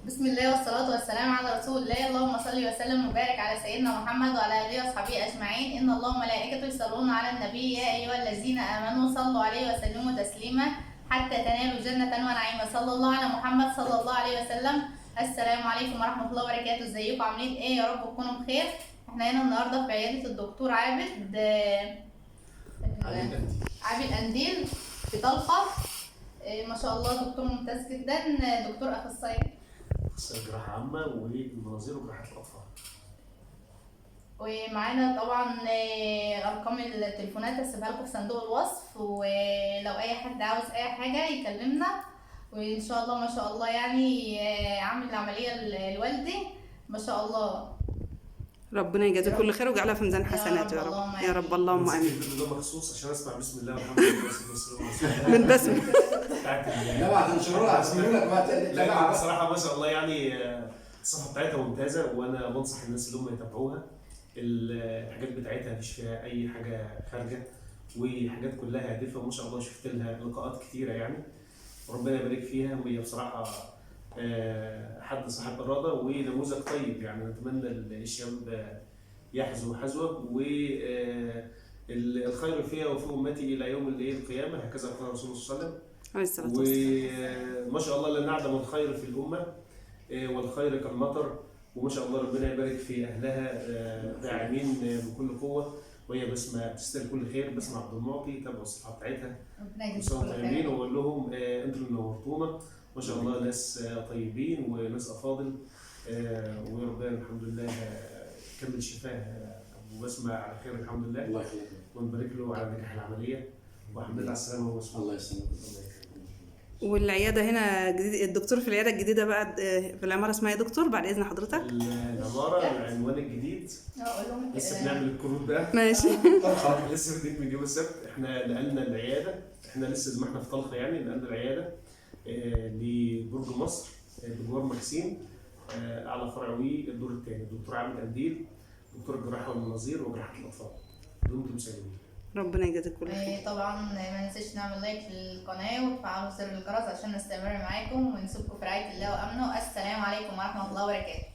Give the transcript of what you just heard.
بسم الله والصلاة والسلام على رسول الله، اللهم صل وسلم وبارك على سيدنا محمد وعلى آله وصحبه أجمعين. إن الله وملائكته يصلون على النبي يا أيها الذين آمنوا صلوا عليه وسلموا تسليما حتى تنالوا جنة ونعيما. صلى الله على محمد صلى الله عليه وسلم. السلام عليكم ورحمة الله وبركاته. ازيكم عاملين ايه؟ يا رب تكونوا بخير. احنا هنا النهارده في عيادة الدكتور عابد عابد قنديل في طلخة. ما شاء الله دكتور ممتاز جدا، دكتور أخصائي اخصائي جراحه عامة والمناظير وجراحه الاطفال. ومعانا طبعا ارقام التليفونات هسيبها لكم في صندوق الوصف، ولو اي حد عاوز اي حاجة يكلمنا. وان شاء الله ما شاء الله يعني عامل العملية لوالدي ما شاء الله. ربنا يجازيه كل خير ويجعلها في ميزان يا حسناته يا رب، رب، اللهم يا رب، اللهم نسيت امين. الفيديو ده مخصوص عشان اسمع بسم الله والحمد لله والصلاة والسلام على رسول الله من بسمة بتاعت لا ما هتنشروها، هتسمعوا لك بقى. لا تابع. بصراحة ما شاء الله يعني الصفحة بتاعتها ممتازة، وانا بنصح الناس اللي هم يتابعوها. الحاجات بتاعتها مفيش فيها اي حاجة خارجه، وحاجات كلها هادفة وما شاء الله. شفت لها لقاءات كتيرة يعني، وربنا يبارك فيها. وهي بصراحة حد صاحب اراده ونموذج طيب يعني، نتمنى الشباب يحذو حذوه والخير فيها وفي امتي الى يوم القيامة، هكذا قال رسول الله صلى الله عليه وسلم. عليه الصلاة والسلام. وما شاء الله لا نعدم الخير في الأمة، والخير كالمطر. وما شاء الله ربنا يبارك في أهلها، داعمين بكل قوة. وهي بسمة تستاهل كل خير، بسمة عبد المعطي، تابعوا الصفحة بتاعتها. ربنا يجزيكم وسنة كل طيبين، خير. وأقول لهم أنتوا اللي نورتونا ما شاء الله، ناس طيبين وناس أفاضل، وربنا الحمد لله كمل شفاه أبو بسمة على خير الحمد لله، الله يخليك. ونبارك له على نجاح العملية، والحمد لله على السلامة وبسمة. الله يسلمك. الله يكرمك. والعياده هنا جديد الدكتور في العيادة الجديدة بقى، في العمارة اسمها ايه يا دكتور بعد اذن حضرتك؟ العمارة العنوان الجديد اقول لهم لسه كده. بنعمل الكروت بقى. ماشي. طلخة لسه بادئين من يوم السبت، احنا نقلنا العيادة، احنا لسه زي ما احنا في طلخة يعني، نقلنا العيادة لبرج مصر، بجوار مكسيم، على فرع وي الدور الثاني. الدكتور عامر قنديل، دكتور الجراحة والمناظير وجراحة الأطفال. دمتم سالمين. ربنا يجازيك كل خير. طبعا ما ننساش نعمل لايك للقناة وتفعلوا زر الجرس عشان نستمر معاكم، ونسيبكم في رعاية الله وأمنه. السلام عليكم ورحمة الله وبركاته.